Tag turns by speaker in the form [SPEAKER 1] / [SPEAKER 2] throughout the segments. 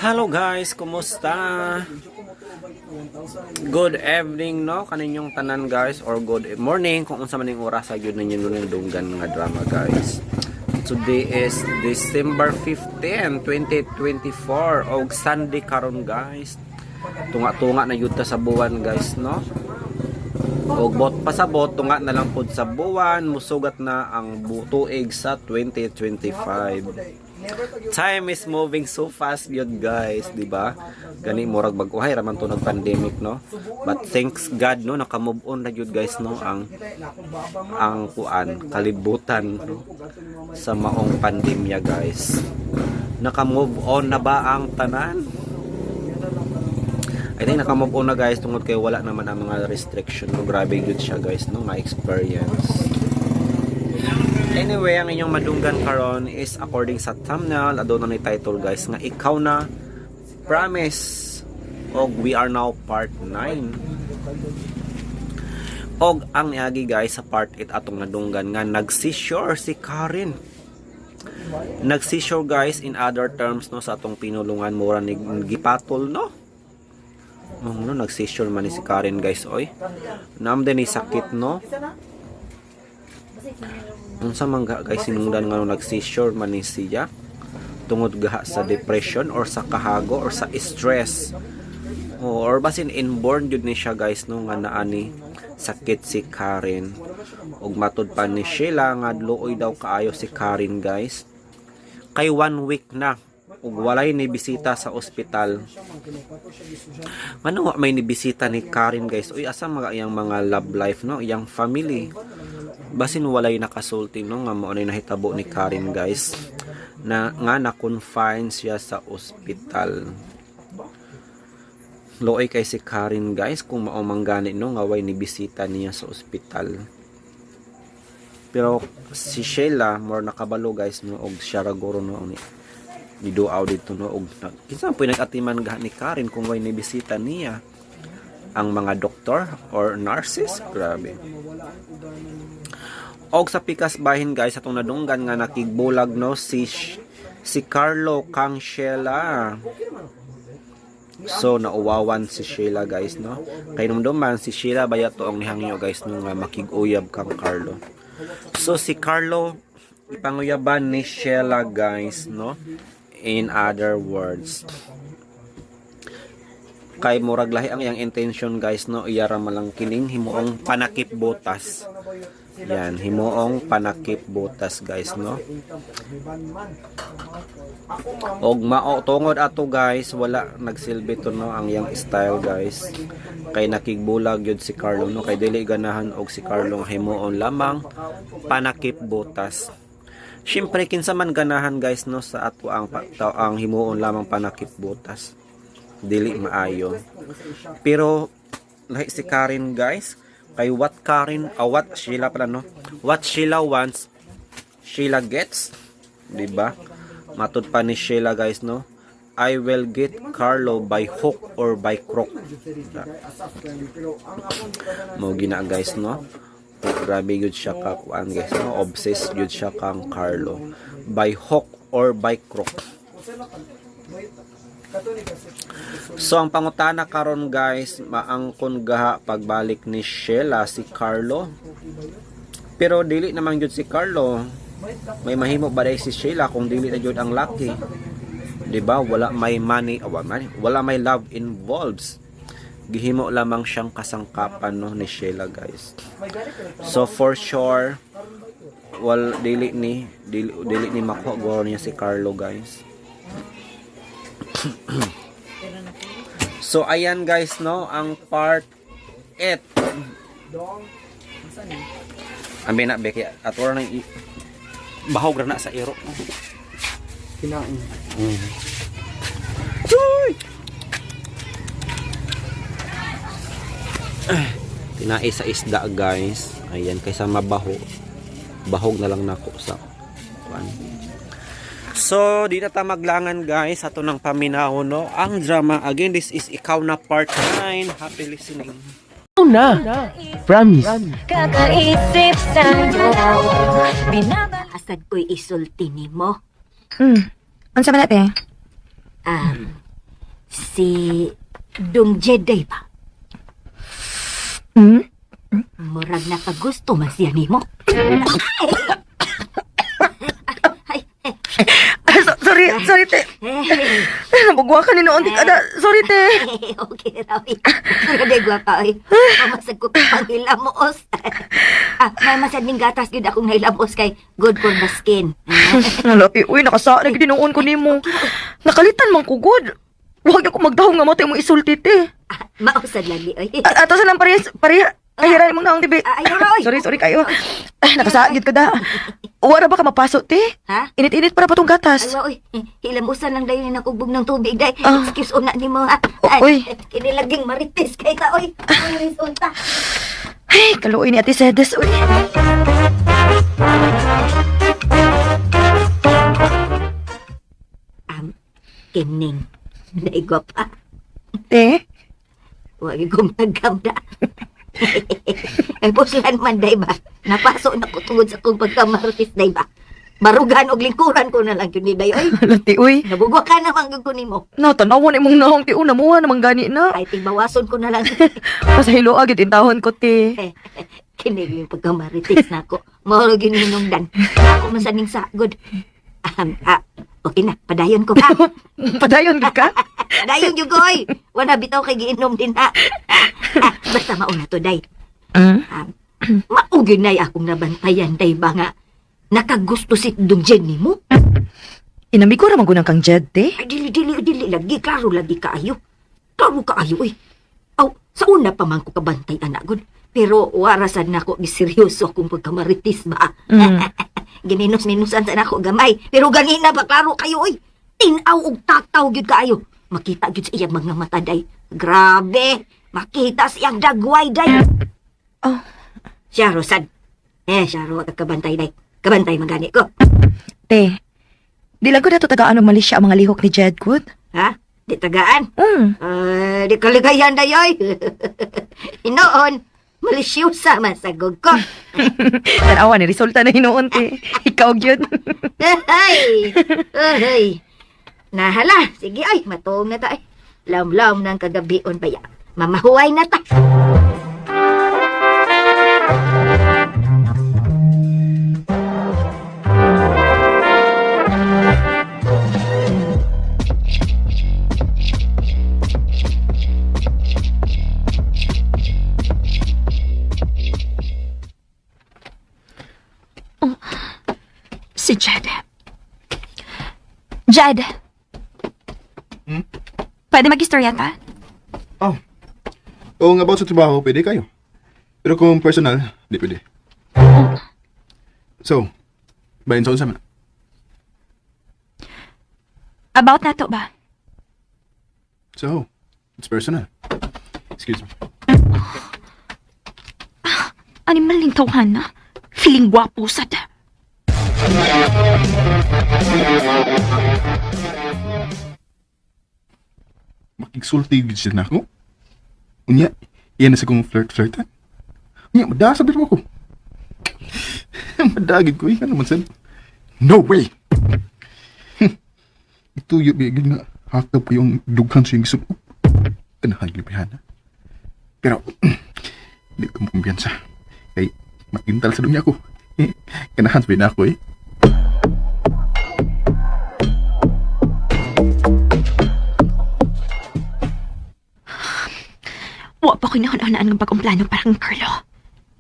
[SPEAKER 1] Hello guys, kumusta? Good evening, no, kaninyong tanan, guys, or good morning kung unsa man ning oras sa gyud ninyo dunggan nga drama, guys. Today is December 15, 2024 og Sunday karon, guys. Tunga-tunga na gyud ta sa buwan, guys, no. Og bot pasabot, tunga na lang pud sa buwan, musugat na ang tuig sa 2025. Time is moving so fast yun, guys, di ba? Gani murag bag-ohay raman to nag-pandemic, no? But thanks God, no, naka-move on na yun, guys, no, ang kuan kalibutan, no, sa maong pandemya, guys. Naka-move on na ba ang tanan? I think naka-move on na, guys, tungod kay wala naman ang mga restriction, no. Grabe gyud siya, guys, no, nga experience. Anyway, ang inyong madunggan karon is according sa thumbnail, aduna ni title, guys, nga "Ikaw Na Promise" og we are now part 9. Og ang niagi, guys, sa part 8, atong nadunggan nga nag-seizure si Karen. Nag-seizure, guys, in other terms, no, sa atong pinulungan, mura ni gipatol, no. Oh, no, nag-seizure man ni si Karen, guys, oy. Naam din ni sakit, no. Unsa man ga, guys, sinungdan nga nag-seizure man ni siya? Tungod gaha sa depression or sa kahago or sa stress or basin inborn jud ni siya, guys, no, nga naa ni sakit si Karen. Ug matud pa ni Sheila nga luoy daw kaayo si Karen, guys, kay one week na ug walay ni bisita sa ospital. Ngano wa may ni bisita ni Karen, guys? Uy, asa mga iyang mga love life, no, iyang family? Basin walay nakasulti, no, nga mao na nahitabo ni Karen, guys, na nga na-confine siya sa ospital. Luoy kay si Karen, guys, kung mao man gani, no, nga way ni bisita niya sa ospital. Pero si Sheila more nakabalo, guys, no, og siya ra guro, no, ni niduaw dito, no, og kinsa po nag-atiman gaha ni Karen kung way ni bisita niya, ang mga doktor or nurses? Grabe. Og sa pikas bahin, guys, atong nadunggan nga nakigbulag, no, si si Carlo kang Sheila. So nauwawan si Sheila, guys, no, kay numduman si Sheila baya to ang nihangyo, guys, no, nga makig-uyab kang Carlo. So si Carlo ipanguyaban ni Sheila, guys, no. In other words, kay murag lahi ang iyang intention, guys, no. Iya ra man lang kining himuong panakip butas yan, himuong panakip butas, guys, no. Og mao tungod ato, guys, wala nagsilbi to, no, ang iyang style, guys, kay nakigbulag yun si Carlo, no, kay dili ganahan og si Carlo nga himuon lamang panakip butas. Syempre, kinsa man ganahan, guys, no, sa ato ang ang himuon lamang panakip butas? Dili maayo. Pero lahi si Karen, guys, kay what Karen, what Sheila pala, no, what Sheila wants, Sheila gets, di ba? Matud pa ni Sheila, guys, no, "I will get Carlo by hook or by crook." Mo gina, guys, no. Grabe gud siya ka kuan, guys, no, obsessed gud siya kang Carlo by hook or by crook. So ang pangutana karon, guys, maangkon gaha pagbalik ni Sheila si Carlo? Pero dili naman gyud si Carlo. May mahimo ba dai si Sheila kung dili na gyud ang laki? 'Di ba? Wala may money, oh, wala money, wala may love involves. Gihimo lamang siyang kasangkapan, no, ni Sheila, guys. So for sure, wal dili ni makuha guro niya si Carlo, guys. So ayan, guys, no, ang part 8. Ambi na Becky at wala nang bahog ra na sa iro.
[SPEAKER 2] Kinain.
[SPEAKER 1] Uy! Tinai sa isda, guys. Ayan, kaysa mabaho. Bahog na lang nako sa kuan. So, di na ta maglangan, guys, ato ng paminaw, no. Ang drama again, this is Ikaw Na Part 9. Happy listening.
[SPEAKER 2] Na. Promise.
[SPEAKER 3] Kakaisip sa'yo. Binabalik
[SPEAKER 4] Asad ko'y isulti nimo.
[SPEAKER 5] Unsa man na, te?
[SPEAKER 4] Si Dung Jedi ba?
[SPEAKER 5] Hmm?
[SPEAKER 4] Murag nakagusto man siya nimo. Ay, ay,
[SPEAKER 5] Ah, sorry, sorry, te.
[SPEAKER 4] ay.
[SPEAKER 5] Nabugwa ka ni noon, di ka na. Sorry, te.
[SPEAKER 4] Okay, Rawi. Pero di gwapa, oy. Pamasag ko pangilamos. Ah, may masad ning gatas gyud akong nailamos kay good for the skin.
[SPEAKER 5] Nalaki, uy, nakasa na gid noon ko nimo. Nakalitan man ko, good. Huwag ako magdahong nga matay mo isulti, te.
[SPEAKER 4] Ah, mausad lagi, oy.
[SPEAKER 5] Ato sa lang parehas, pareha. Ay, hiray mong naong tibi.
[SPEAKER 4] Ah, ayaw, Roy.
[SPEAKER 5] Sorry, sorry kayo. Ay, nakasaagid ka da. Wala ba ka mapaso, te?
[SPEAKER 4] Ha?
[SPEAKER 5] Init-init para patong
[SPEAKER 4] Ay,
[SPEAKER 5] gatas.
[SPEAKER 4] wa, oy. Hilamusan lang dayon ni nakugbog ng tubig, day.
[SPEAKER 5] Ah.
[SPEAKER 4] Excuse una nimo, ha.
[SPEAKER 5] Oy.
[SPEAKER 4] Kini laging marites kay ka, oy. Oy, resulta.
[SPEAKER 5] Ay, kaluoy ni Ate Sedes, uy.
[SPEAKER 4] Kining. Day gwapa.
[SPEAKER 5] Te?
[SPEAKER 4] Wag ko magamda. Ay, puslan man, day ba? Napaso na ko tungod sa kong pagkamarites, day ba? Barugan og lingkuran ko na lang yun ni day, oy.
[SPEAKER 5] Hala, te, uy.
[SPEAKER 4] Nabugwa ka na manggag ko nimo.
[SPEAKER 5] Na, tanawan imong naong, te. Una, muha namang gani na.
[SPEAKER 4] Ay, tigbawason ko na lang.
[SPEAKER 5] Pasahilo agad intahon ko, te.
[SPEAKER 4] Kinig yung pagkamarites na ako. Mauro gininungdan. Ako masaning sagod. Okay na, padayon ko ha.
[SPEAKER 5] Padayon gid ka?
[SPEAKER 4] Padayon yung goy. Wala bitaw kay giinom din ha. Basta mauna to, day.
[SPEAKER 5] Mm.
[SPEAKER 4] Maugin na akong nabantayan, day ba nga? Nakagusto si Dung Jenny mo?
[SPEAKER 5] Inamigo ra man gunang kang Jed, te.
[SPEAKER 4] Ay, dili, dili, dili. Lagi, klaro, lagi kaayo. Klaro kaayo, eh. Aw, sa una pa man ko kabantay, anak, gud. Pero warasan na ko, giseryoso akong pagkamaritis ba?
[SPEAKER 5] Mm.
[SPEAKER 4] Giminos-minusan sa nako gamay. Pero ganina ba, klaro kayo, oy. Tinaw og tataw gyud kaayo. Makita gyud sa iyang mga mata, day. Grabe! Makita sa iyang dagway, day.
[SPEAKER 5] Oh.
[SPEAKER 4] Siya, Rosad. Eh, siya, ro, kabantay, day. Kabantay, magani ko.
[SPEAKER 5] Te, di lang ko na to tagaan og mali siya ang mga lihok ni Jed, good.
[SPEAKER 4] Ha? Di tagaan?
[SPEAKER 5] Mm.
[SPEAKER 4] Ay, di kaligayan na yoy. Inoon, malisyosa man sa ko.
[SPEAKER 5] Tanawa ni resulta na hinuon, te. Ikaw gyud.
[SPEAKER 4] Ay, ay. Nahala, sige ay, matuong na ta ay. Lamlam ng kagabion baya. Mamahuay na ta.
[SPEAKER 6] Si Jed. Jed!
[SPEAKER 7] Hmm?
[SPEAKER 6] Pwede mag-istorya ta?
[SPEAKER 7] Oh. Kung about sa trabaho, pwede kayo. Pero kung personal, di pwede. So, bayin sa unsa man.
[SPEAKER 6] About na to ba?
[SPEAKER 7] So, it's personal. Excuse me.
[SPEAKER 6] Animal ning tawhan na. Feeling gwapo sad.
[SPEAKER 7] Makigsulti gid siya na ako. Unya, iyan na sa kong flirt-flirtan. Unya, madasab mo ko. Madagid ko, eh. Ano man sad? No way! Ituyo, gid nga. Hakap ko yung dughan sa yung gisub. Kanahan, gilipihan. Pero, di ko makumpiyansa. Kay, makintal sa dunya ko. Kanahan sabihin na ako eh.
[SPEAKER 6] Wa pa ko nahun-hunaan ng bagong plano para kang Carlo.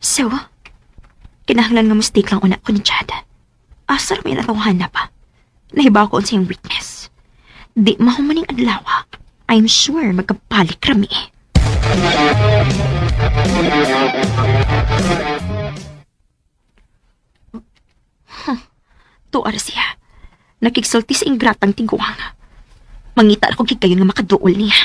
[SPEAKER 6] So, kinahanglan nga mistake lang una ko ni Chad. Asa ra may natawahan na pa. Nahiba ko unsa yung weakness. Di mahumaning adlaw. I'm sure magkabalik rami. Huh. Tuar siya. Nakigsulti sa ingratang tiguang. Mangita ako gid kayo nga makaduol niya.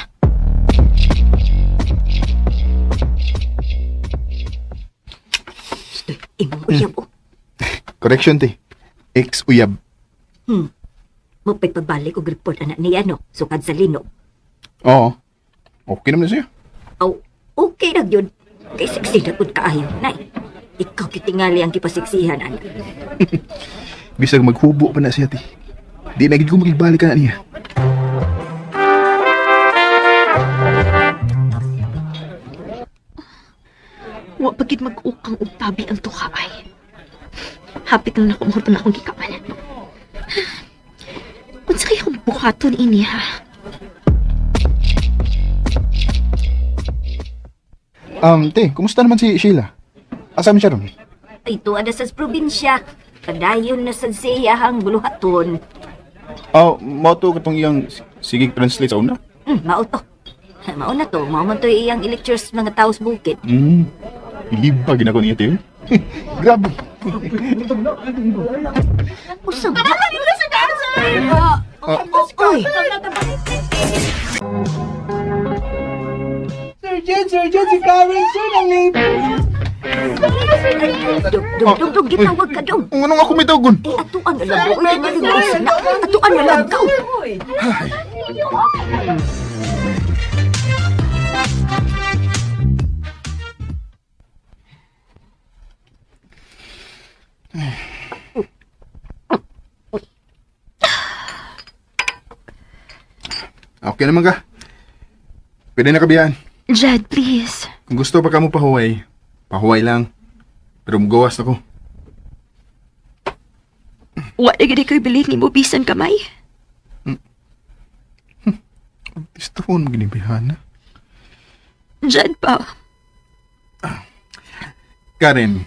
[SPEAKER 4] Stoy, imong uyab oh.
[SPEAKER 7] Correction, te. Ex-uyab.
[SPEAKER 4] Mapay pagbalik og report anak niya no, sukad sa lino.
[SPEAKER 7] Oo. Okay naman na siya.
[SPEAKER 4] Aw, okay na gyud. Kay sexy na pud kaayo, nay. Ikaw kitingali ang kipasiksihan anak.
[SPEAKER 7] Bisag maghubo pa na siya, te. Di na gid ko makigbalik ka na niya.
[SPEAKER 6] Wa pagid mag-ukang og tabi ang tuka ay. Hapit lang nako mahurto na akong gikaan. Unsa kay akong buhaton ini ha?
[SPEAKER 7] Te, kumusta naman si Sheila? Asa man siya ron?
[SPEAKER 4] Ay, tuwa na sa probinsya. Kadayon na sa siya ang buluhaton.
[SPEAKER 7] Oh, mao to katong iyang sige translate sa una.
[SPEAKER 4] Mao to. Mao na to. Mao man to iyang i-lectures mga tao sa bukid.
[SPEAKER 7] Bilib pa ginako niya, te. Grabe.
[SPEAKER 4] Usa ba? Ah, Uy!
[SPEAKER 2] Sir Jed, Sir Jed, si Karen, sir, ang late.
[SPEAKER 4] Dong, dong, dong, dong, gitawag ka dong.
[SPEAKER 7] Kung anong ako may tawgon?
[SPEAKER 4] Eh, atuan na lang. Uy, tingaling ko sila. Atuan na lang ka.
[SPEAKER 7] Okay naman ka. Pwede na kabiyan.
[SPEAKER 6] Jed, please.
[SPEAKER 7] Kung gusto pa ka mo pahuway, pahuway lang. Pero mugawas ako.
[SPEAKER 6] Wa na gid ko'y bilin nimo bisan kamay.
[SPEAKER 7] Gusto ko nung ginibihan na.
[SPEAKER 6] Jed pa.
[SPEAKER 7] Karen,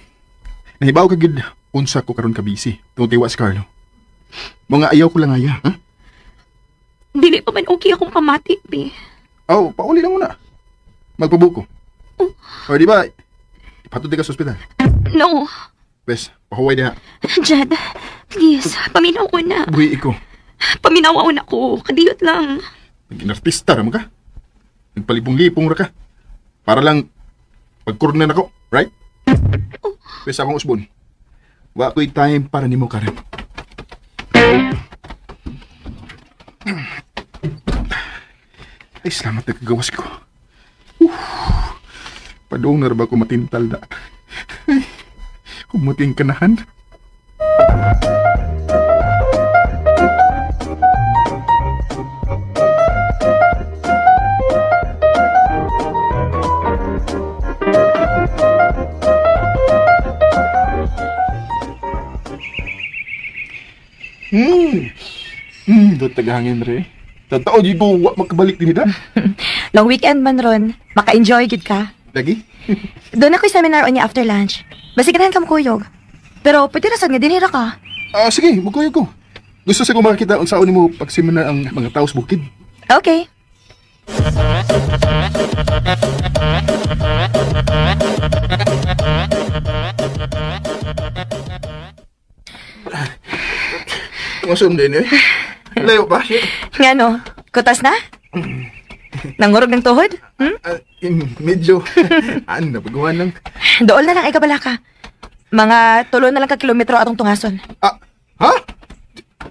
[SPEAKER 7] nahibaw ka gid unsa ko karon ka busy. Tungod kay wa si Carlo. Mga ayaw ko lang aya, ha?
[SPEAKER 6] Dili pa man okay akong pamati, be.
[SPEAKER 7] Oh, pauli lang muna. Magpabuko. O di ba, ipatod di ka sa ospital.
[SPEAKER 6] No.
[SPEAKER 7] Bes, pahuway diha.
[SPEAKER 6] Jed, please, paminaw ko na.
[SPEAKER 7] Buhi iko.
[SPEAKER 6] Paminaw na ko. Kadiyot lang.
[SPEAKER 7] Nag-inartista ra man ka. Nagpalibong-lipong ra ka. Para lang pagkurnan ako, right? Bes, akong usbon. Wa ko'y time para nimo Karen. Ay, salamat na kagawas ko. Padung na ra ba ko matintal da. Ay, humuting kanahan. Doon tagahangin re. Totoo, di ko wa makabalik din ita.
[SPEAKER 5] Long weekend man ron. Maka-enjoy gid ka.
[SPEAKER 7] Lagi?
[SPEAKER 5] Doon ako'y seminar niya after lunch. Basiganahan ka mo kuyog. Pero pwede ra sad nga dinhira ka.
[SPEAKER 7] Ah, sige, magkuyog ko. Gusto sa ko makakita unsaon nimo pag-seminar ang mga tao sa bukid.
[SPEAKER 5] Okay.
[SPEAKER 7] Masum din eh. Layo pa. Shit.
[SPEAKER 5] Nga no, kutas na? Nangurog ng tuhod? Hmm?
[SPEAKER 7] Ah, medyo. Ano, napagawa lang.
[SPEAKER 5] Dool na lang ay kabala ka. Mga tulo na lang ka kilometro atong tungason.
[SPEAKER 7] Ah, ha?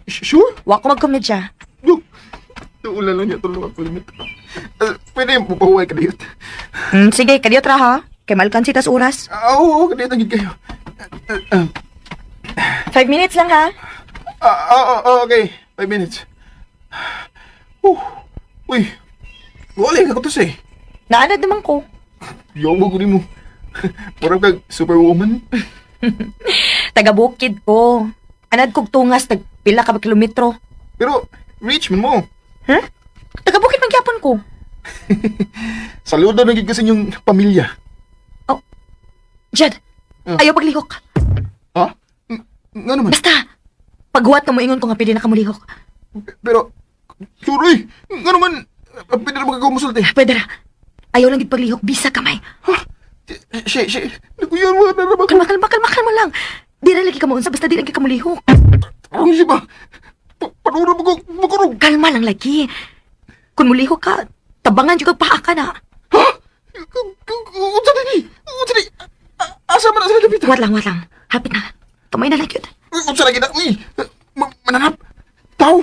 [SPEAKER 7] Sure?
[SPEAKER 5] Wa ko magkomedya.
[SPEAKER 7] No. Tuulan lang niya tulong ako limit. Ah, pwede yung pupahuway ka diyot.
[SPEAKER 5] Sige, kadiyot ra ha. Kay malkan sitas oras.
[SPEAKER 7] Ah, oo, oo, kadiyot ang gid kayo. Ah,
[SPEAKER 5] 5 minutes lang ha.
[SPEAKER 7] okay. 5 minutes. Uy, wala ka kutos eh.
[SPEAKER 5] Naanad naman ko.
[SPEAKER 7] Yawa ko nimo. Murag kag superwoman.
[SPEAKER 5] Taga bukid ko. Anad kog tungas tag pila ka ba kilometro.
[SPEAKER 7] Pero rich man mo.
[SPEAKER 5] Huh? Taga bukid man gyapon ko.
[SPEAKER 7] Saludo na gid kasi inyong pamilya.
[SPEAKER 5] Jed,
[SPEAKER 7] Ah.
[SPEAKER 5] ayaw paglihok.
[SPEAKER 7] Ha? Nga naman.
[SPEAKER 5] Basta, paghuwat ka mo ingon ko nga pwede na ka mulihok.
[SPEAKER 7] Pero, sure eh. Nga naman, pwede na magkakamusulti.
[SPEAKER 5] Pwede ra. Ayaw lang gid paglihok, bisa kamay.
[SPEAKER 7] Ha? Si, si, nakuyan mo na naman.
[SPEAKER 5] Kalma, kalma, kalma, kalma lang. Di ra lagi ka mo unsa, basta di lagi ka mulihok.
[SPEAKER 7] Ang si ba? Paano na magkurog?
[SPEAKER 5] Kalma lang lagi. Kung mulihok ka, tabangan jud kag paa ka na.
[SPEAKER 7] Ha? Unsa ni? Unsa ni? Asa man na sila dapita?
[SPEAKER 5] Wat lang, wat lang. Hapit na. Kamay na lang yun.
[SPEAKER 7] Unsa lagi na? Uy! Mananap! Tao!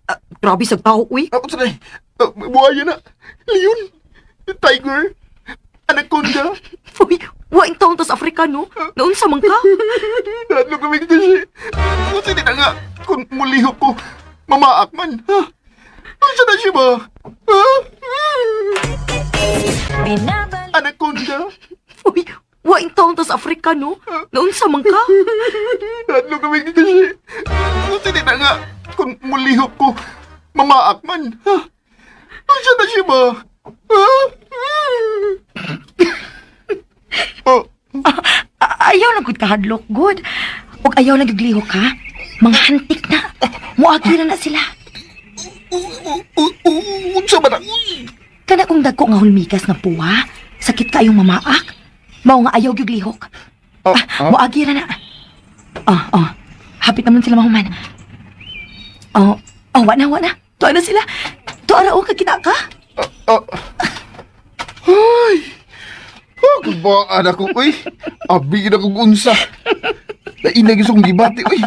[SPEAKER 5] Ah, grabe sa tao, uy.
[SPEAKER 7] Unsa na? Buhaya na! Leon! Tiger! Anaconda!
[SPEAKER 5] Uy, waing taon to sa Afrika, no? Naunsa man ka?
[SPEAKER 7] Nalo kami kasi. Unsa ni na nga? Kung mulihok ko, mamaak man. Ha? Unsa na siya ba? Ha?
[SPEAKER 3] Binabalik
[SPEAKER 7] Anaconda.
[SPEAKER 5] Uy, waing taon to sa Afrika, no? Naunsa man ka?
[SPEAKER 7] Nadlo kami kasi. Sige na nga, kung mulihok ko, mamaak man. Ha? Ano na siya ba? Ha? Oh,
[SPEAKER 5] Ayaw lang gud kahadlok, good. Ug ayaw lang gyud lihok ha. Mga hantik na. Muagi na na sila.
[SPEAKER 7] Unsa ba na?
[SPEAKER 5] Kana kung dagko nga hulmigas nga puwa, sakit kayong mamaak. Mao nga ayaw gyud lihok.
[SPEAKER 7] Oh,
[SPEAKER 5] Ah, muagi ra na. Ah, ah. Hapit naman sila mahuman. Oh, oh, wa na, wa na. Tuwa na sila. Tuwa ra o kakita ka.
[SPEAKER 7] Ah. Ay! Oh, kabaan ako, uy. Abi na kong unsa. Nainag isong gibati, uy.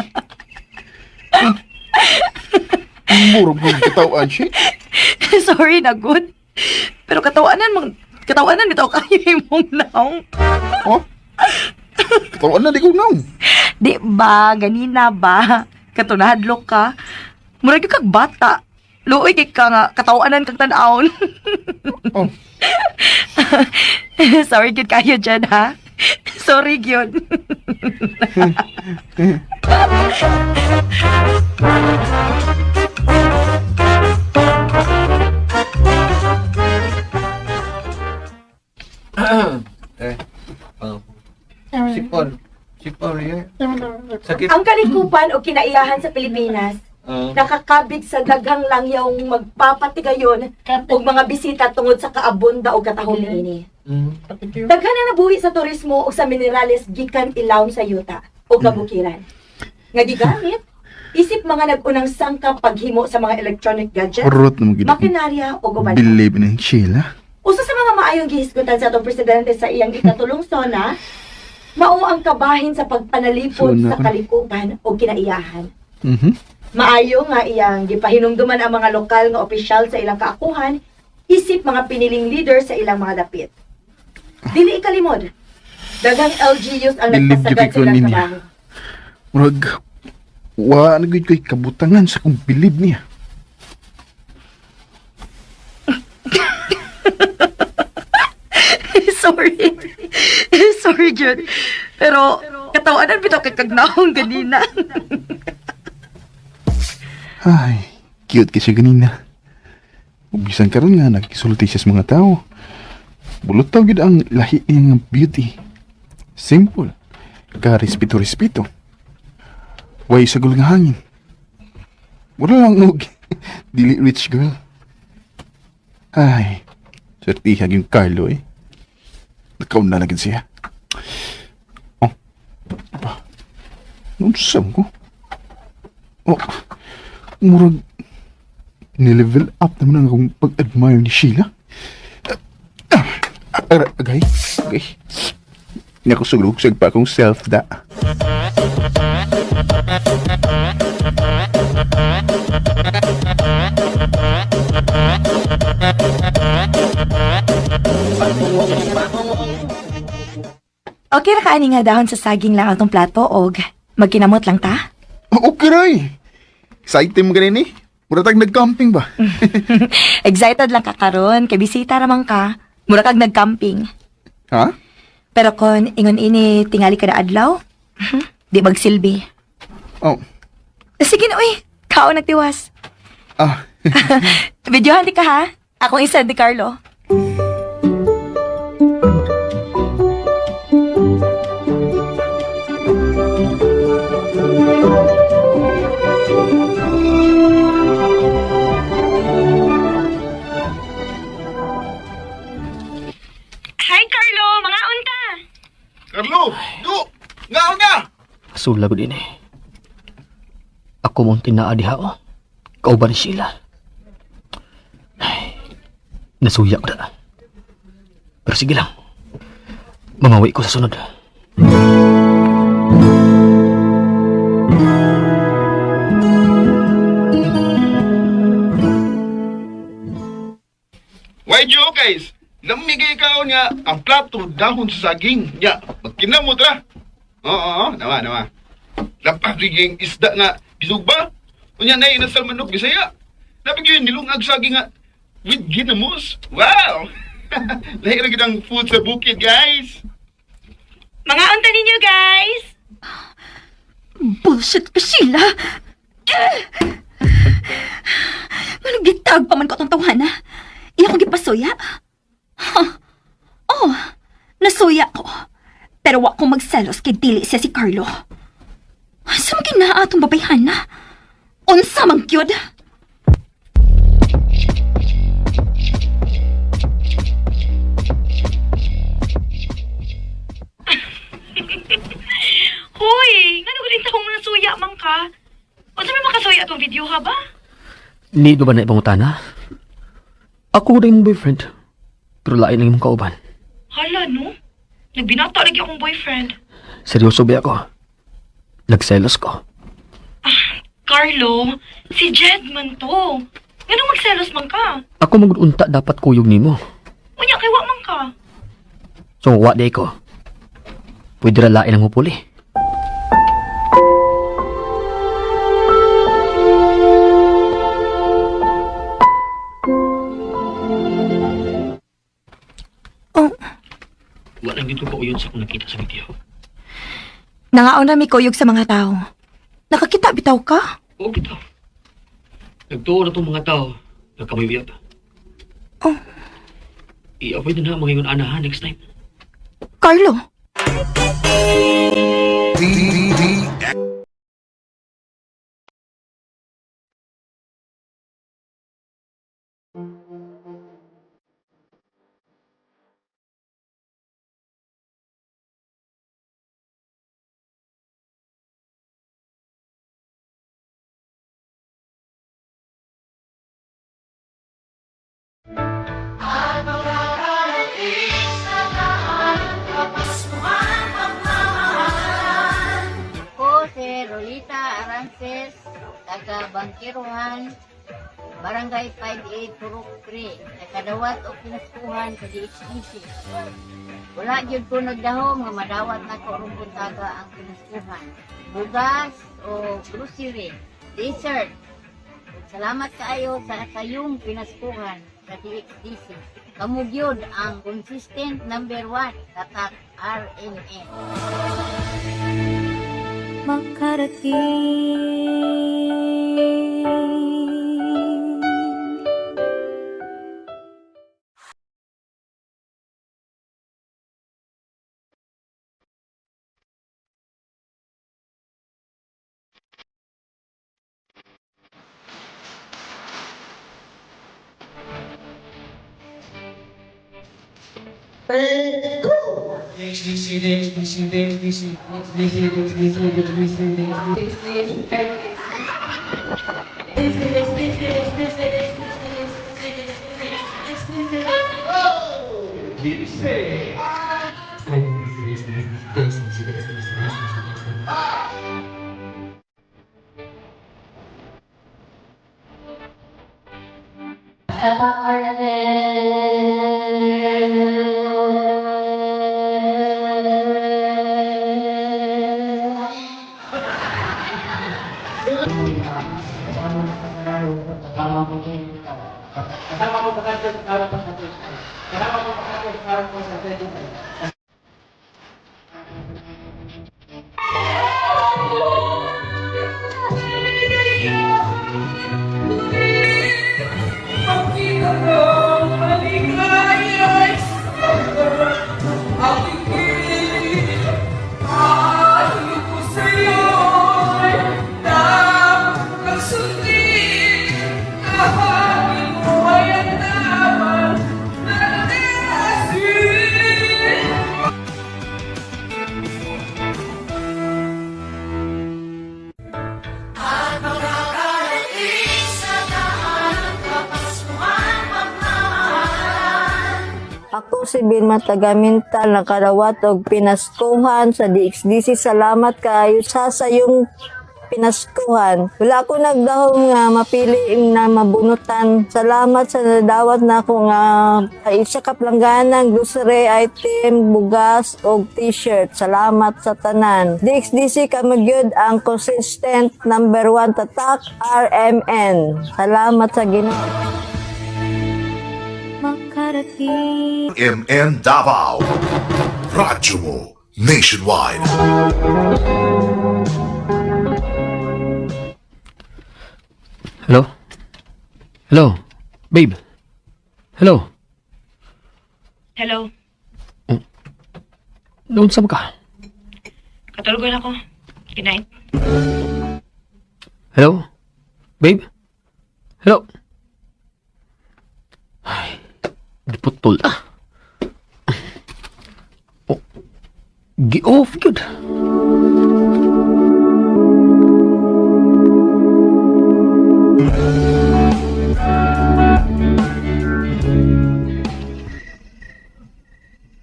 [SPEAKER 7] Murag kong katawan, shit.
[SPEAKER 5] Sorry na good. Pero katawanan mang katawanan bitaw kayo imong naong.
[SPEAKER 7] Oh? Katawan na, di ko naong.
[SPEAKER 5] Di ba ganina ba katunadlok ka? Murag gyud kag bata. Luoy kay ka nga katawanan kag tan-awon.
[SPEAKER 7] Oh.
[SPEAKER 5] Sorry gyud kayo dyan ha. Sorry gyud.
[SPEAKER 2] Sipon. Sipon yun. Sakit.
[SPEAKER 8] Ang kalikupan o kinaiyahan sa Pilipinas, nakakabig sa daghang langyawng magpapatigayon og mga bisita tungod sa kaabunda o katahom niini. Daghan na nabuhi sa turismo o sa minerales gikan ilawom sa yuta o kabukiran. Nga gigamit isip mga nag-unang sangkap paghimo sa mga electronic gadgets,
[SPEAKER 7] Urot na mo gid.
[SPEAKER 8] makinarya o uban.
[SPEAKER 7] Believe ni Sheila.
[SPEAKER 8] Usa sa mga maayong gihisgutan sa atong presidente sa iyang ikatulong sona, mao ang kabahin sa pagpanalipod
[SPEAKER 7] Sona
[SPEAKER 8] sa
[SPEAKER 7] ko na.
[SPEAKER 8] kalikupan o kinaiyahan.
[SPEAKER 7] Mhm.
[SPEAKER 8] Maayo nga iyang gipahinumduman ang mga lokal nga opisyal sa ilang kaakuhan, isip mga piniling leader sa ilang mga dapit. Dili ikalimod. Daghang LGUs ang
[SPEAKER 7] Bilib
[SPEAKER 8] nagpasagad
[SPEAKER 7] gyud
[SPEAKER 8] sa
[SPEAKER 7] ko
[SPEAKER 8] ilang
[SPEAKER 7] ninya.
[SPEAKER 8] trabaho.
[SPEAKER 7] Murag, wa na gyud ko'y kabutangan sa kong bilib niya.
[SPEAKER 5] Sorry. Sorry gyud. Pero katawanan bitaw kay kag naong ganina.
[SPEAKER 7] Ay, cute kasi ganina. Ug bisan karon nga nagkisulti siya sa mga tao. Bulot taw gyud ang lahi niya nga beauty. Simple. Ka-respeto-respeto. Way sagol nga hangin. Wala lang og dili rich girl. Ay, swertihan yung Carlo eh. Nakaon na lagi siya. Oh, ba? Noon ko? Oh, murag nilevel up naman ang akong pag-admire ni Sheila. Ah, ah, Agay, agay. Nakusuglugsag pa akong self da.
[SPEAKER 5] Okay ra kaani nga dahon sa saging lang atong plato og magkinamot lang ta.
[SPEAKER 7] Okay ray. Excited mo ganun eh. Mura tag nag-camping ba?
[SPEAKER 5] Excited lang ka karon kay bisita ra man ka. Mura kag nagcamping.
[SPEAKER 7] Ha?
[SPEAKER 5] Pero kon ingon ini tingali kada adlaw, di magsilbi.
[SPEAKER 7] Oh,
[SPEAKER 5] Sige na uy, kao nagtiwas.
[SPEAKER 7] ah.
[SPEAKER 5] Videohan di ka ha. Akong isa di Carlo. Hi Carlo, mga unta.
[SPEAKER 7] Carlo! Do! Nga na!
[SPEAKER 9] Sula ko din eh. Ako mong tinaa diha oh. Kauban ni Sheila. Ay, nasuya ko na. Pero sige lang. Mamawi ko sa sunod.
[SPEAKER 7] Why Joe guys? Namigay ka nga ang plato dahon sa saging. Ya, magkinamot ra. Oo, oo, nawa, nawa. Lapagiging isda nga gisugba. Unya na inasal manok Bisaya. Napag yun nilungag saging nga with ginamos. Wow! Lahi ra gid ang food sa bukid, guys.
[SPEAKER 8] Mga unta ninyo, guys!
[SPEAKER 6] Bullshit ka, Sheila! Anong gitag pa man ko itong tawhana? Iya kong gipasuya? Huh. Oh, nasuya ko. Pero wa ko magselos kay dili siya si Carlo. Sa mga ginaa atong babayhana? Unsa man gyud?
[SPEAKER 8] Hoy, ngano galing taong nasuya man ka? Unsa may makasuya atong video ha ba?
[SPEAKER 9] Need ba na ibang utana? Ako na yung boyfriend. Pero lain ang imong kauban.
[SPEAKER 8] Hala no. Nagbinata lagi akong boyfriend.
[SPEAKER 9] Seryoso ba ako? Nagselos ko.
[SPEAKER 8] Carlo, si Jed man to. Ngano magselos man ka?
[SPEAKER 9] Ako magunta dapat kuyog nimo.
[SPEAKER 8] Unya kay wa man ka.
[SPEAKER 9] So wa di ko. Pwede ra lain ang hupuli.
[SPEAKER 5] Oh.
[SPEAKER 9] Walang dito pa uyon sa akong nakita sa video.
[SPEAKER 5] Nangaon na mi kuyog sa mga tao. Nakakita bitaw ka?
[SPEAKER 9] Oo, bitaw. Nagtuo na itong mga tao. Nagkamayuyab.
[SPEAKER 5] Oh.
[SPEAKER 9] I-avoid na na mga ingon ana ha next time.
[SPEAKER 5] Carlo,
[SPEAKER 4] Ako si Rolita Arances, taga Bangkiruhan, Barangay 58, Purok 3. Nakadawat og pinaskuhan sa DXDC. Wala gyud ko nagdahom nga madawat nako rong buntaga ang pinaskuhan. Bugas o grocery, dessert. Ug salamat kaayo sa sayong pinaskuhan sa DXDC. Kamo gyud ang consistent number 1, tatak RMN.
[SPEAKER 3] Makarating.
[SPEAKER 10] Ako si Vilma Tagamintal, nakadawat og pinaskuhan sa DXDC. Salamat kaayo sa sayong pinaskuhan. Wala ko nagdahom nga mapili na mabunutan. Salamat sa nadawat nako nga isa ka plangganang grocery item, bugas og t-shirt. Salamat sa tanan. DXDC kami gyud ang consistent number 1 tatak RMN. Salamat sa Ginoo.
[SPEAKER 3] Makarating. darating.
[SPEAKER 11] MN Davao. Radyo mo nationwide.
[SPEAKER 9] Hello? Hello? Babe? Hello?
[SPEAKER 5] Hello,
[SPEAKER 9] Noon sa ka?
[SPEAKER 5] katulogan ako. Good night.
[SPEAKER 9] Hello? Babe? Hello? Ay, giputol ah. Oh, gi-off good.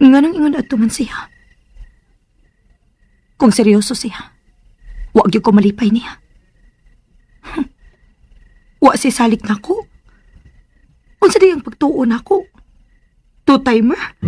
[SPEAKER 6] Nganong ingon adto man siya? Kung seryoso siya, wa gyud ko malipay niya. Wa si salig nako. Unsa di ang pagtuo nako? Two-timer?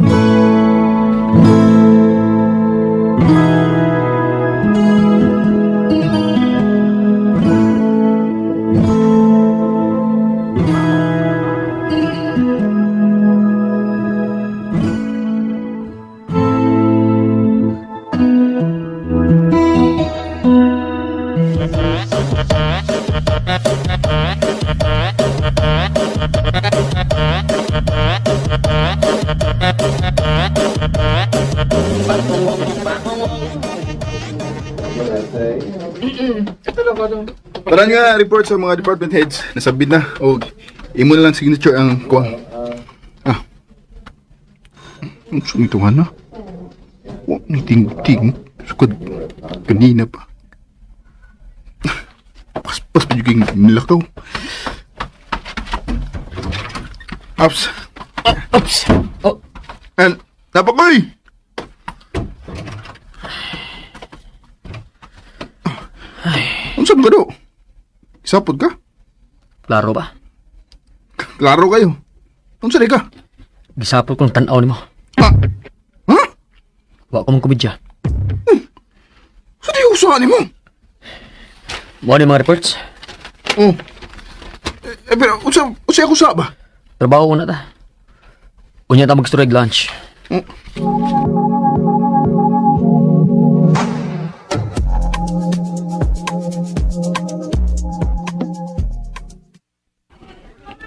[SPEAKER 7] Tara nga report sa mga department heads. Nasabit na. O, imo na lang signature ang kuwang. Ah. Ang sumituhan na. Wa ni ting-ting. Sukad kanina pa. Paspas pa yung nilakaw. Ups.
[SPEAKER 9] Oops! Oh,
[SPEAKER 7] And, napakoy! Unsa man ka do? Isapod ka?
[SPEAKER 9] klaro ba?
[SPEAKER 7] Klaro kayo. Unsa di ka?
[SPEAKER 9] Gisapot kong tanaw nimo.
[SPEAKER 7] Ah. Ha?
[SPEAKER 9] Wa ko mong komedya.
[SPEAKER 7] Sa di usahan nimo?
[SPEAKER 9] Mo ni mga reports.
[SPEAKER 7] Oh. Eh, pero unsa unsa ako sa ba?
[SPEAKER 9] Trabaho ko na ta. Unya ta mag-strike lunch.
[SPEAKER 7] Oh.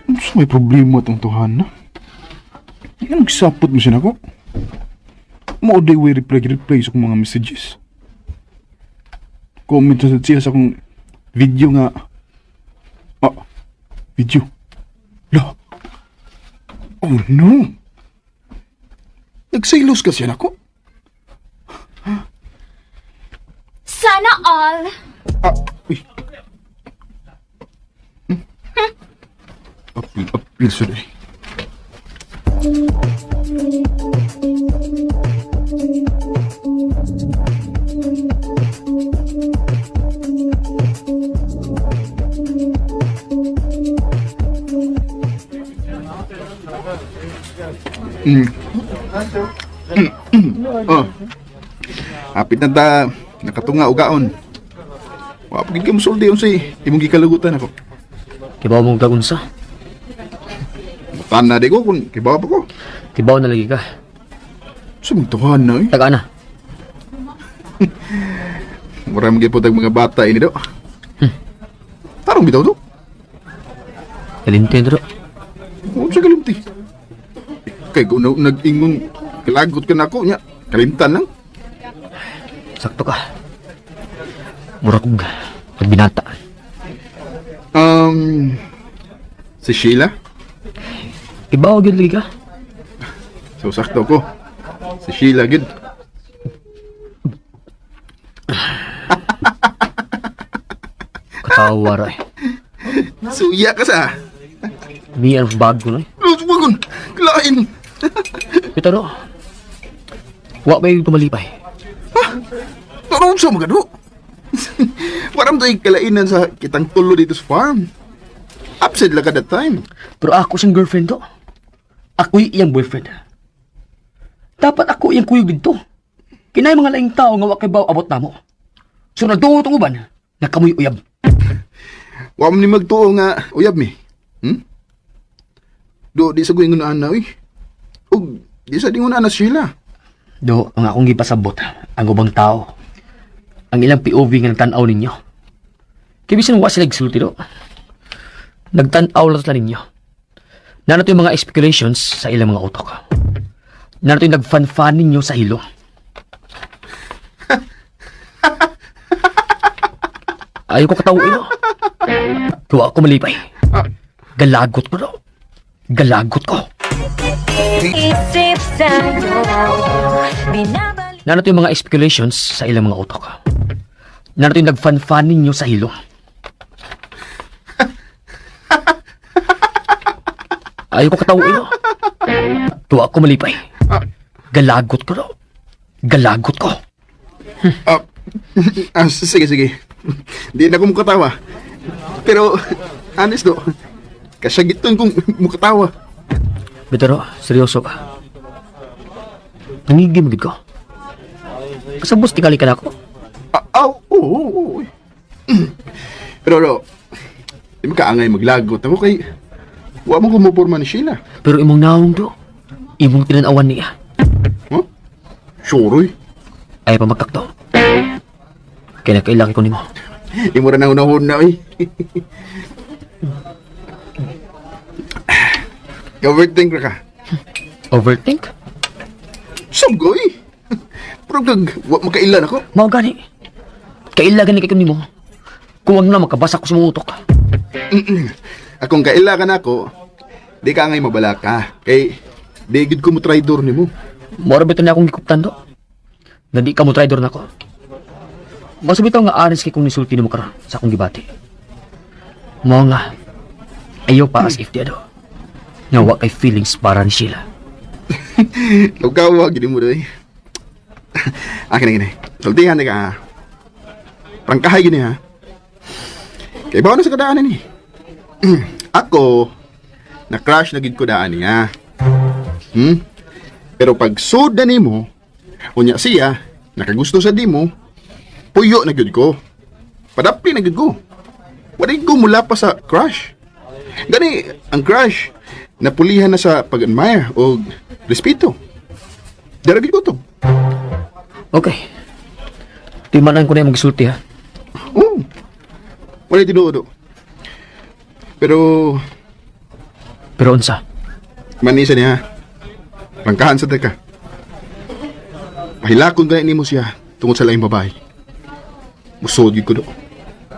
[SPEAKER 7] Unsa may problema tong tuhan na? Ano nagsapot mo siya nako? Mao day way reply reply sa akong mga messages. Comment sa siya sa akong video nga. Ah, video. La. Oh no. Nagsilos ka siya nako.
[SPEAKER 6] Sana all.
[SPEAKER 7] Ah, uy. Apil, apil, sorry. Oh. Apit na ta nakatunga ugaon. Wa pa gid ka mosulti unsay imong gikalugutan ako.
[SPEAKER 9] Kibaw mong kagunsa.
[SPEAKER 7] Tan na di ko kung kibaw pa ko.
[SPEAKER 9] Kibaw na lagi ka.
[SPEAKER 7] Sa mong tuhan na eh.
[SPEAKER 9] Taga na.
[SPEAKER 7] Mura mo gyud mga bata ini do. Tarong bitaw do.
[SPEAKER 9] Kalintin dro.
[SPEAKER 7] Unsa kalimti? Kay kung nag-ingon kalagot ka nako nya, kalimtan lang.
[SPEAKER 9] Sakto ka. Mura kong nagbinata.
[SPEAKER 7] Si Sheila.
[SPEAKER 9] Kibaw gyud lagi ka.
[SPEAKER 7] So sakto ko. Si Sheila gid.
[SPEAKER 9] Katawa ra eh.
[SPEAKER 7] Suya ka sa.
[SPEAKER 9] Miyan bago na eh.
[SPEAKER 7] Lutuwagon. Klain.
[SPEAKER 9] Bitaw do. Wa ba yung tumalipay?
[SPEAKER 7] Tarong sa mga do. Waram to kalainan sa kitang tulo dito sa farm. Upset lang ka that time.
[SPEAKER 9] Pero ako siyang girlfriend do. Ako'y iyang boyfriend. Dapat ako iyang kuyog dito. Kinay mga laing tao nga wa kay baw abot namo. So nagduo tong uban, nakamoy uyab.
[SPEAKER 7] Wa man ni magtuo nga uyab mi. Do di sa guingon ana uy. Ug di sa dingon na sila.
[SPEAKER 9] Do, ang akong gipasabot, ang ubang tao. Ang ilang POV nga nagtan-aw ninyo. Kay bisan wa sila gisulti do. Nagtan-aw lang sila ninyo. Nanato yung mga speculations sa ilang mga utok. Nanato yung nagfan-fan ninyo sa hilong. Ayaw ko katawin, no? Kuha ko malipay. Galagot ko, do. Galagot ko.
[SPEAKER 3] Isip sa'yo, binabalik.
[SPEAKER 9] Nanato yung mga speculations sa ilang mga utok. Nanato yung nagfan-fan ninyo sa hilong. Ayaw ko katawin, no? Tuwa ko malipay. Galagot ko, do. Galagot ko.
[SPEAKER 7] Ah, ah, sige, sige. Di na ko mukatawa. Pero, honest do, kasagiton kong mukatawa.
[SPEAKER 9] Bitero, seryoso ka. Nangigim gid ko. Kasabos tingali ka na ako.
[SPEAKER 7] Ah, ah, oo, oo, oo. Pero, do, di makaangay maglagot ako kay wa mo kumuporma ni Sheila.
[SPEAKER 9] Pero imong naong do. Imong tinanawan niya.
[SPEAKER 7] Huh? Sure, oy.
[SPEAKER 9] Ay pa magkakto. Kaya nakailaki ko nimo.
[SPEAKER 7] Imo ra nang unahon na, oy. Overthink ra ka.
[SPEAKER 9] Overthink?
[SPEAKER 7] Suggoy. Pero kag wa makailan ako.
[SPEAKER 9] Mao gani. Kaila gani kay ko nimo. Kuwang na makabasa ko sa mong utok.
[SPEAKER 7] Akong kaila ka nako, di ka angay mabala ka. Kay di gid ko mo traidor nimo.
[SPEAKER 9] Mora bitaw na akong gikuptan do. Na di ka mo traidor nako. Mas bitaw nga aris kay kung nisulti nimo karon sa akong gibati. Mao nga ayaw pa as if di ado. Nga wa kay feelings para ni Sheila.
[SPEAKER 7] Lugaw gid mo doy. Akin na gini. Sultihan na ka. Ha. Prangkahay gini ha. Kay bawo na sa kadaanan ni. Ako na crush na gid ko daan niya. Pero pag sud na nimo, unya siya nakagusto sa dimo, puyo na gid ko. Padapli na gid ko. Wala ko mula pa sa crush. Gani, ang crush, napulihan na sa pag-admire o respeto. Dara gid ko to.
[SPEAKER 9] Okay. Timanan ko na yung magisulti ha.
[SPEAKER 7] Oo. Wala tinuod. oh. Pero
[SPEAKER 9] Pero unsa?
[SPEAKER 7] manisa niya. Prangkahan sa teka. Pahilakon gani nimo siya tungod sa laing babae. Musod gid ko do.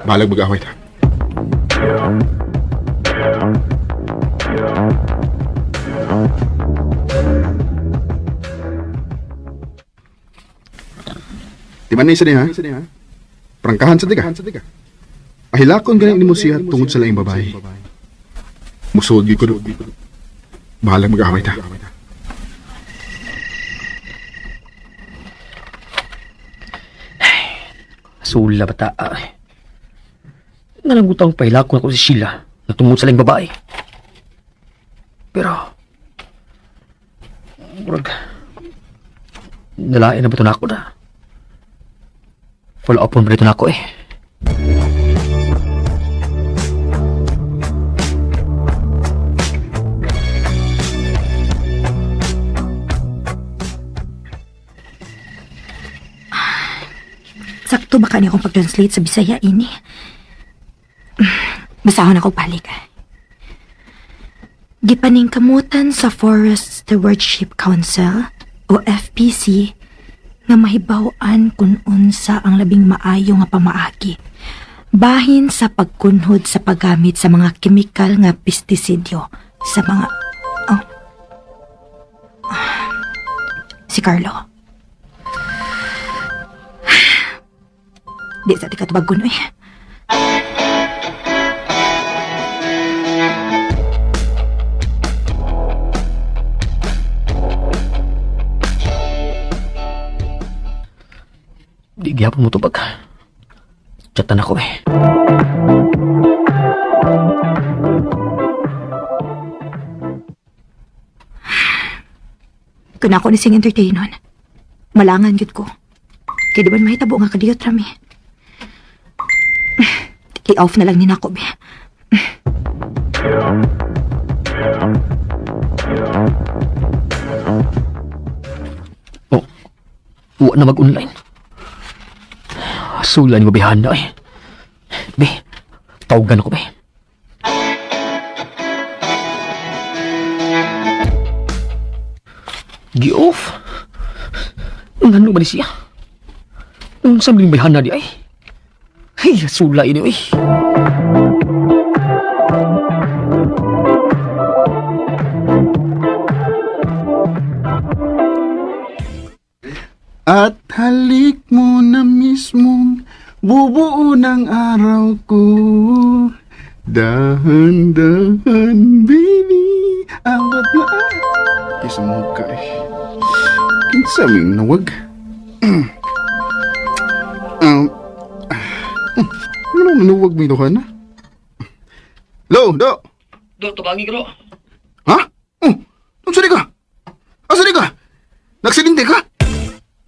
[SPEAKER 7] Balag mag-away ta. Di manisa niya, ha? Prangkahan sa teka. Pahilakon gani nimo siya tungod sa laing babae. Musod gid ko do. Bahalang mag-away ta.
[SPEAKER 9] Sula bata. Ay. Nalangutang pahila ko ako si Sheila na tungod sa laing babae. Pero, murag, nalain na ba ito na ako na? Follow up on ba ito na ako eh?
[SPEAKER 6] Sakto ba kani akong pag-translate sa Bisaya ini? Basahon ako balik. Gipaningkamutan sa Forest Stewardship Council o FPC nga mahibaw-an kung unsa ang labing maayo nga pamaagi bahin sa pagkunhod sa paggamit sa mga kemikal nga pestisidyo sa mga oh. Ah. Si Carlo. Di sa di katubag ko, eh.
[SPEAKER 9] Di gihapon mo tubag. Chatan ako eh.
[SPEAKER 6] Kung ako ni sing entertainon, malangan yun ko. Kaya di ba mahitabo nga kadiyot rami. I-off na lang ni nako, be.
[SPEAKER 9] Wa na mag-online. Sulan ko bihana eh. Be, tawagan ako be. Gi-off. Ngano man ni siya? Unsa man bihana di ay? Ay, sula ini oy.
[SPEAKER 7] At halik mo na mismong bubuo ng araw ko. Dahan-dahan, baby, awat na. Kisa mo ka eh. Kinsa ming nawag? Ano nawag mi ka na? Lo, do!
[SPEAKER 9] Do, tabangi ka do.
[SPEAKER 7] Ha? Oh, unsa di ka? Asa di ka? Nagsilinte ka?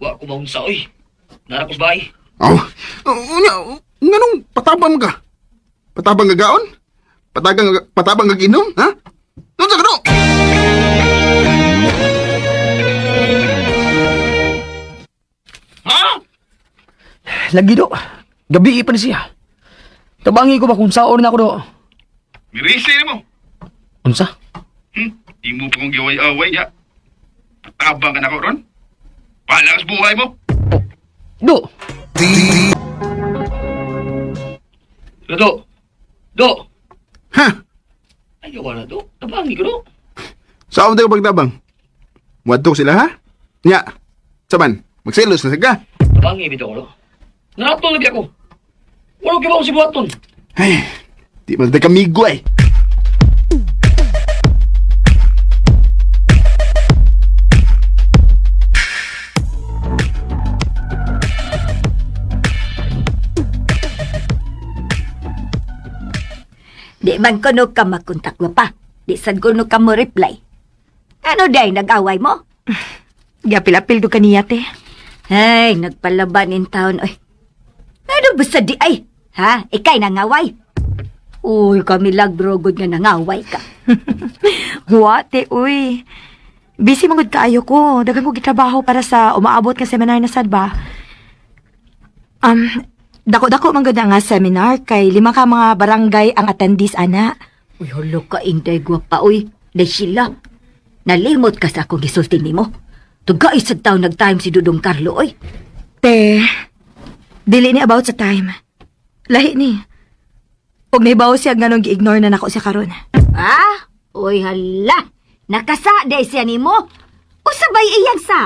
[SPEAKER 9] Wa ko maunsa oy. Nara ko sa bahay.
[SPEAKER 7] Aw, unya, nganong patabang ka? Patabang ka gaon? Patabang ka ginom, ha? Unsa ka do?
[SPEAKER 9] Lagi do. Gabi pa ni siya. Tabangi ko ba kung saon na ako do.
[SPEAKER 7] Mirisi mo.
[SPEAKER 9] Unsa?
[SPEAKER 7] Di mo pa kong giway-away niya. Patabang ka na ko ron. Palakas buhay mo.
[SPEAKER 9] Do. Do. Do.
[SPEAKER 7] Ha?
[SPEAKER 9] Ayaw na do. Tabangi ko do.
[SPEAKER 7] Saan tayo pagtabang? Wadto sila ha? Nya. Saman, magselos na siga.
[SPEAKER 9] Tabangi bitaw ko do. Naratol lagi ako. Wala ko ba si buhaton?
[SPEAKER 7] Ay, di man tayo kamigo eh.
[SPEAKER 4] Di man kuno ka makontak pa. Di sad kuno ka mo reply. Ano day nag-away mo?
[SPEAKER 5] Gapil-apil do kaniya, te.
[SPEAKER 4] Ay, nagpalaban in town oy. Ano ba sa di ay? Ha? Ikay nangaway? Uy, kami lagrogod nga nangaway ka.
[SPEAKER 5] Wa, te, uy. Busy mangod kaayo ko. Dagan ko gitrabaho para sa umaabot nga seminar na sad ba. Dako-dako man gud na nga seminar kay lima ka mga barangay ang attendees ana.
[SPEAKER 4] Uy, hulo ka, inday gwapa, uy. Day sila. Nalimot ka sa akong gisulti nimo. Tugay sa taon nag-time si Dudong Carlo, oy.
[SPEAKER 5] Te, dili ni about sa time. Lahi ni. Og nahibaw siya nganong gi-ignore na nako siya karon.
[SPEAKER 4] Ah? Uy, hala. Nakasa, day siya nimo. Usabay iyang sa.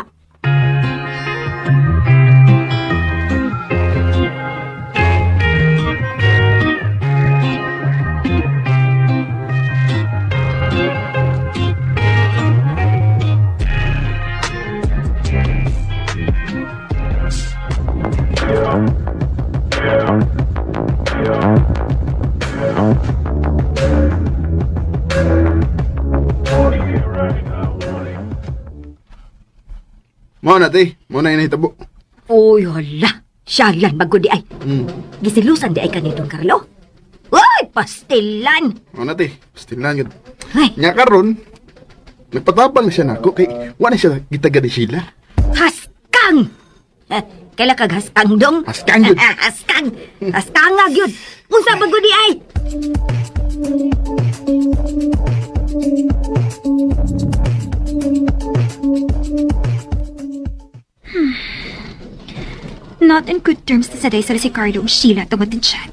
[SPEAKER 7] Mao na te, mao na inahitabo.
[SPEAKER 4] Uy, hala. Siyalan, magudi ay. Gisilusan di ay kanitong Carlo. Uy, pastilan.
[SPEAKER 7] Mao na te, pastilan yun.
[SPEAKER 4] Ay,
[SPEAKER 7] Nya karon, nagpatabang na siya nako kay wa na siya gitaga ni Sheila.
[SPEAKER 4] haskang! Eh, kaila kag haskang dong?
[SPEAKER 7] Haskang yun.
[SPEAKER 4] Haskang! Haskang nga gyud. Unsa ba gudi ay?
[SPEAKER 6] Not in good terms na sa day sila si Carlo ug Sheila tungod ni Chad.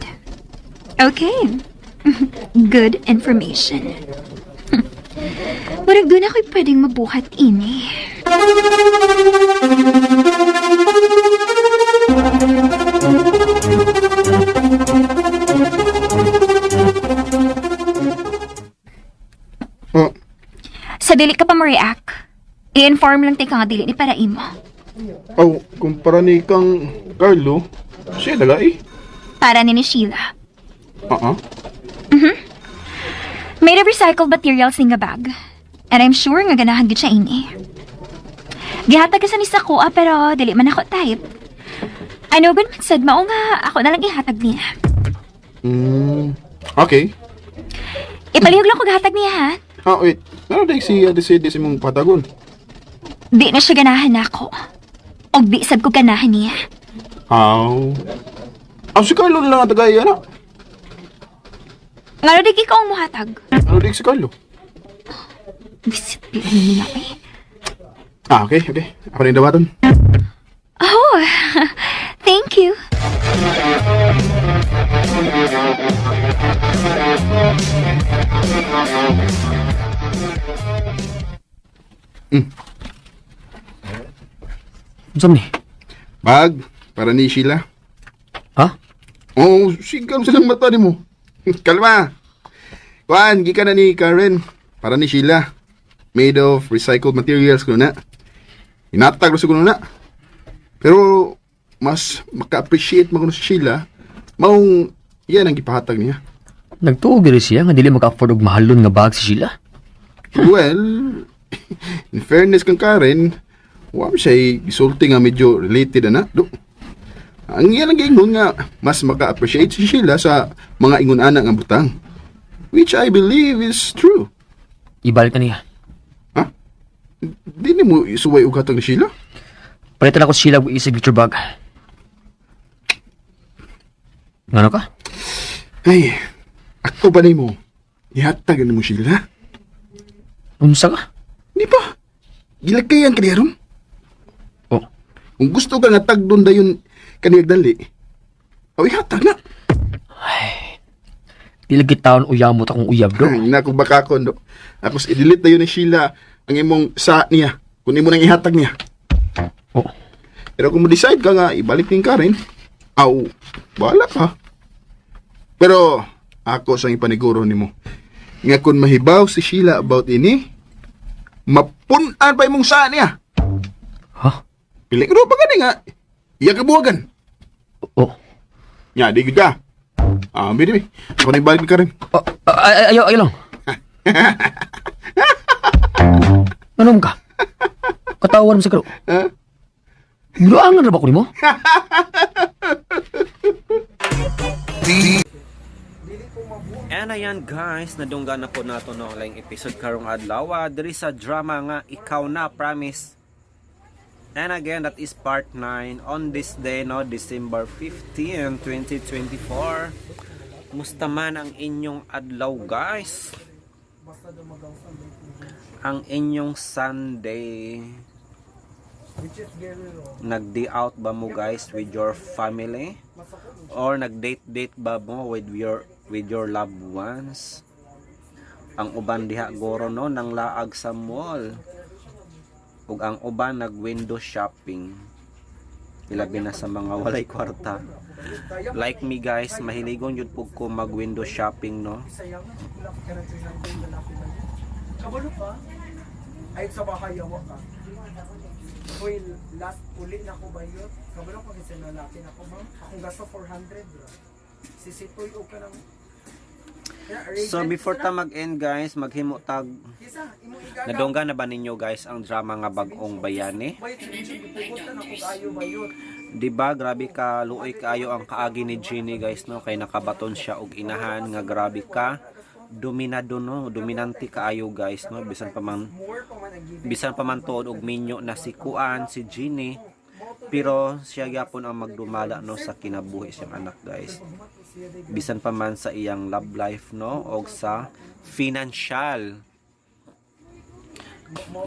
[SPEAKER 6] Okay. Good information. Murag doon ako'y pwedeng mabuhat ini.
[SPEAKER 7] Oh,
[SPEAKER 6] Sa dili ka pa mo-react, i-inform lang tay ka nga dili ni para imo.
[SPEAKER 7] oh, kumpara ni kang Carlo, siya dala eh.
[SPEAKER 6] Para ni Sheila.
[SPEAKER 7] Oo.
[SPEAKER 6] Made of recycled materials ni nga bag. And I'm sure nga ganahan gid siya ini. Gihatag sa ni sa kuha pero dili man ako type. Ano gun man sad mao nga ako na lang ihatag niya.
[SPEAKER 7] Okay.
[SPEAKER 6] Ipalihog lang ko gihatag niya ha.
[SPEAKER 7] Ah, wait. Ano dahil si decide sa imong patagon?
[SPEAKER 6] Di na siya ganahan nako. Og di sab ko ganahan niya.
[SPEAKER 7] Aw. Aw, si Carlo na lang ang tagay, ano?
[SPEAKER 6] Ngano di ikaw ang muhatag?
[SPEAKER 7] Ano di si Carlo?
[SPEAKER 6] Bisit niya eh.
[SPEAKER 7] Ah, okay, okay. Ako na yung dawaton.
[SPEAKER 6] Oh, thank you.
[SPEAKER 9] Unsa man ni?
[SPEAKER 7] Bag, para ni Sheila.
[SPEAKER 9] Ha?
[SPEAKER 7] Oo, oh, sigaw sa lang mata ni mo. Kalma. Kuan, gikan na ni Karen. Para ni Sheila. Made of recycled materials ko na. Inatag ko na. Pero, mas maka-appreciate mo kuno si Sheila. Maong, yan ang gipahatag niya.
[SPEAKER 9] Nagtuo gid siya nga dili maka-afford og mahalon nga bag si Sheila.
[SPEAKER 7] Well, in fairness kang Karen, wa man siya gisulti nga medyo related ana. Do. Ang iya lang giingon nga mas maka-appreciate si Sheila sa mga ingon ana nga butang. Which I believe is true.
[SPEAKER 9] Ibalik na niya.
[SPEAKER 7] Ha? Di ni mo isuway og hatag ni Sheila?
[SPEAKER 9] Palitan ako si Sheila og i-signature bag. Ngano ka?
[SPEAKER 7] Ay, ako ba nimo? Ihatag ni mo Sheila?
[SPEAKER 9] Unsa ka?
[SPEAKER 7] Di ba? Gilakayan ka niya ron.
[SPEAKER 9] Oh,
[SPEAKER 7] Kung gusto ka nga tagdon dayon kaniyag dali, aw ihatag na.
[SPEAKER 9] dili gid taon uyamot akong uyab do.
[SPEAKER 7] Ay, naku baka ko do. Ako i-delete na yun ni Sheila ang imong sa niya. Kung imo nang ihatag niya.
[SPEAKER 9] Oh,
[SPEAKER 7] Pero kung mo-decide ka nga, ibalik ning Karen, aw, bahala ka. Pero, ako sang ipaniguro nimo. Nga kung mahibaw si Sheila about ini, mapun-an pa imong sa niya.
[SPEAKER 9] ha?
[SPEAKER 7] Pili ko pa gani nga, iya kabuwagan.
[SPEAKER 9] Oh.
[SPEAKER 7] Nya, di gud ka. Ah, bidi, bi. Ako na ibalik ni Karen.
[SPEAKER 9] Oh, ay, ay, ayaw, ayaw lang. Ano ka? Katawan mo sa karo.
[SPEAKER 7] Ha?
[SPEAKER 9] Luangan ra ba ko nimo?
[SPEAKER 1] And ayan guys, nadunggan na po nato no ang laing episode karong adlaw diri sa drama nga Ikaw Na Promise. And again, that is part 9 on this day no, December 15, 2024. Musta man ang inyong adlaw guys? Ang inyong Sunday. Nag-day out ba mo guys with your family? Or nag-date-date ba mo with your loved ones? Ang uban diha goro no nang laag sa mall. Ug ang uban nag window shopping. Ilabi na sa mga walay kwarta. Like me guys, mahiligon jud pug ko mag window shopping no.
[SPEAKER 12] Kabalo ka? Ay, sa bahay, yawa ka. Uy, last uli na ko ba yun? Kabalo ka kasi nalaki na ko, ma'am. Akong gasto 400, bro. Sisitoy o ka ng.
[SPEAKER 1] So before ta mag-end guys, maghimo tag
[SPEAKER 12] Kisa, imo igaga.
[SPEAKER 1] Nadunggan na ba ninyo guys ang drama nga Bagong Bayani?
[SPEAKER 12] Bayot, ipugot na ako kayo, bayot.
[SPEAKER 1] 'Di ba grabe ka luoy kaayo ang kaagi ni Jenny guys no, kay nakabaton siya og inahan nga grabe ka dominado no, dominante kaayo guys no, bisan pa man
[SPEAKER 12] More pa man ang giving.
[SPEAKER 1] bisan pa man tuod og minyo na si Kuan si Jenny, pero siya gyapon ang magdumala no sa kinabuhi siyang anak guys, bisan pa man sa iyang love life no og sa financial,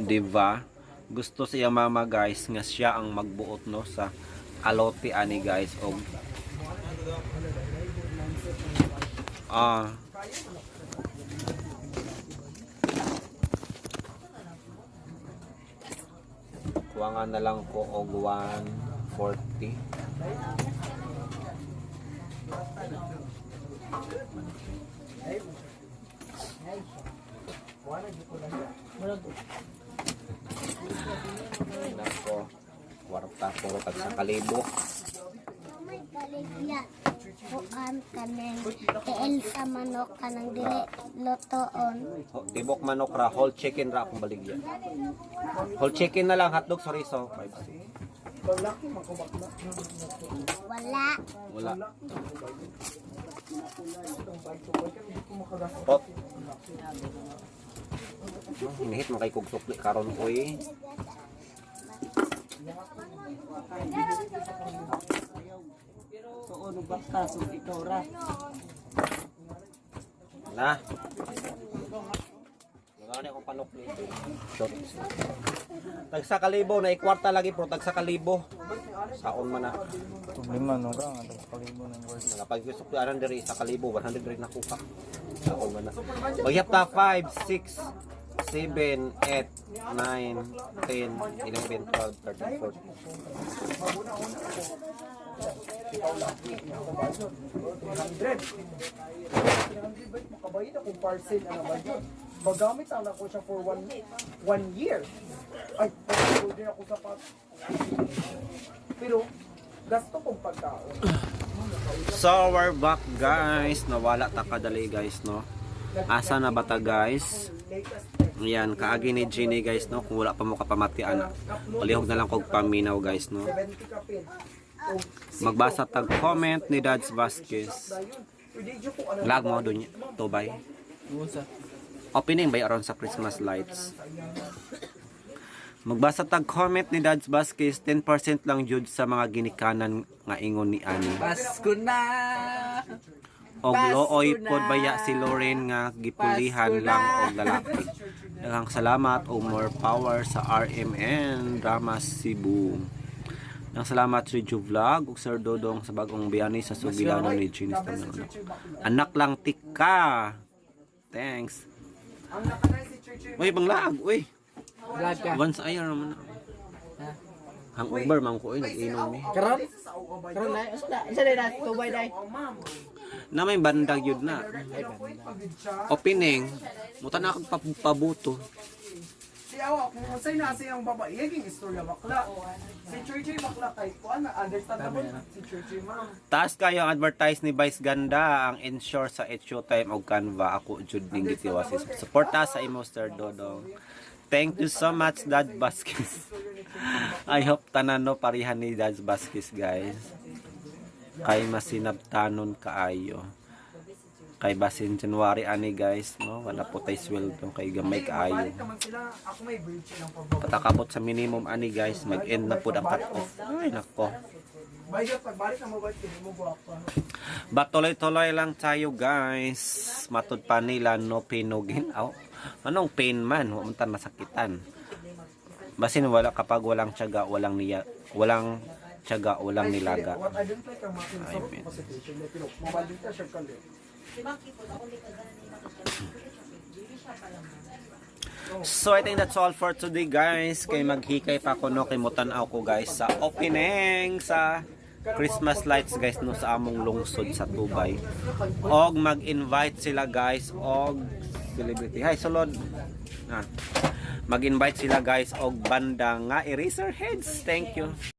[SPEAKER 1] 'di ba? Gusto sa iyang mama guys nga siya ang magbuot no sa alote ani guys og ah kuha nga na lang ko og 140. Nako, kwarta puro tag sa kalibo.
[SPEAKER 13] Kuan kaneng tiil sa manok kanang dili lutoon.
[SPEAKER 1] Tibok manok ra, whole chicken ra akong baligya. Whole chicken na lang, hotdog chorizo. 5.
[SPEAKER 13] Wala.
[SPEAKER 1] Wala. Pot. Hinihit mo kay kog sukli karon oy. Na. Nagani akong panukli. Short. Tagsa kalibo na ikwarta lagi pero tagsa kalibo. Saon man na.
[SPEAKER 2] Problema no ka, nga kalibo ng word.
[SPEAKER 1] Kapag gusto ko aran diri sa kalibo 100 rin nakuha. Saon man na. Magyap ta 5, 6, 7, 8, 9, 10, 11, 12, 13, 14.
[SPEAKER 12] 300. 300 ba makabayad akong parcel ano ba yun? Magamit ang ako siya for one year. Ay, order ako sa pat. Pero gasto kong pagkaon.
[SPEAKER 1] So we're back, guys. Nawala ta kadali, guys, no. Asa na ba ta, guys? Ayan, kaagi ni Jenny, guys, no. Kung wala pa mo kapamati ana. Palihog na lang kog paminaw, guys, no.
[SPEAKER 12] 70 kapin.
[SPEAKER 1] Magbasa tag comment ni Dads Vasquez. Lag mo dun tubay. Opening ba aron sa Christmas lights? Magbasa tag comment ni Dads Vasquez, 10% lang jud sa mga ginikanan nga ingon ni ani.
[SPEAKER 14] Pasko na!
[SPEAKER 1] Og
[SPEAKER 14] Pasko
[SPEAKER 1] looy
[SPEAKER 14] na!
[SPEAKER 1] pod baya si Lauren nga gipulihan
[SPEAKER 14] Pasko na!
[SPEAKER 1] lang og lalaki. Daghang salamat o more power sa RMN Drama Cebu. Daghang salamat si Ju Vlog ug Sir Dodong sa bagong biyani sa Subilano ni Genius Tanan. Anak lang tika. Thanks.
[SPEAKER 12] Ang nakanay si Chichi.
[SPEAKER 1] Uy, banglaag, uy.
[SPEAKER 14] Vlog ka.
[SPEAKER 1] Once a year naman. Hangover man ko, uy, nag-inom eh.
[SPEAKER 14] Karon? Karon na? Asa na na? Tubay na.
[SPEAKER 1] Na may bandag yun na. Opening, muta na akong pabuto.
[SPEAKER 12] Si Awa, kung unsay na siyang babae, yaging istorya bakla. Si Chichi bakla kay kuan na understandable si Chichi, ma'am.
[SPEAKER 1] Taas kayo ang advertise ni Vice Ganda ang ensure sa Showtime og Canva ako jud ning gitiwasis. Suporta sa imo, Sir Dodong. Thank you so much, Dad Vasquez. I hope tanan no parihan ni Dad Vasquez, guys. Kay masinabtanon kaayo. Kay basin January ani, guys, no, wala po tay sweldo kay gamay kaayo.
[SPEAKER 12] Balik naman sila, ako may bridge ng pagbaba.
[SPEAKER 1] Patakabot sa minimum ani, guys, mag-end na pud ang cut-off. Ay nako.
[SPEAKER 12] Bayot pagbalik na mo ba kini mo gwapa.
[SPEAKER 1] Ba tuloy-tuloy lang tayo, guys. Matud pa nila no pinugin. Aw, anong pain man, wa man ta masakitan. Basin wala kapag walang tiyaga, walang niya, walang tiyaga, walang nilaga.
[SPEAKER 12] What I don't like ang mga
[SPEAKER 1] Ay,
[SPEAKER 12] sarap
[SPEAKER 1] man.
[SPEAKER 12] ko sa situation pero mabalita siya kali.
[SPEAKER 1] So I think that's all for today, guys. Kay maghikay pa ko no kay mutan-aw ko, guys, sa opening sa Christmas lights, guys, no, sa among lungsod sa Tubay. Og mag-invite sila, guys, og celebrity. Hi sulod. Ah. Mag-invite sila, guys, og banda nga Eraserheads. Thank you.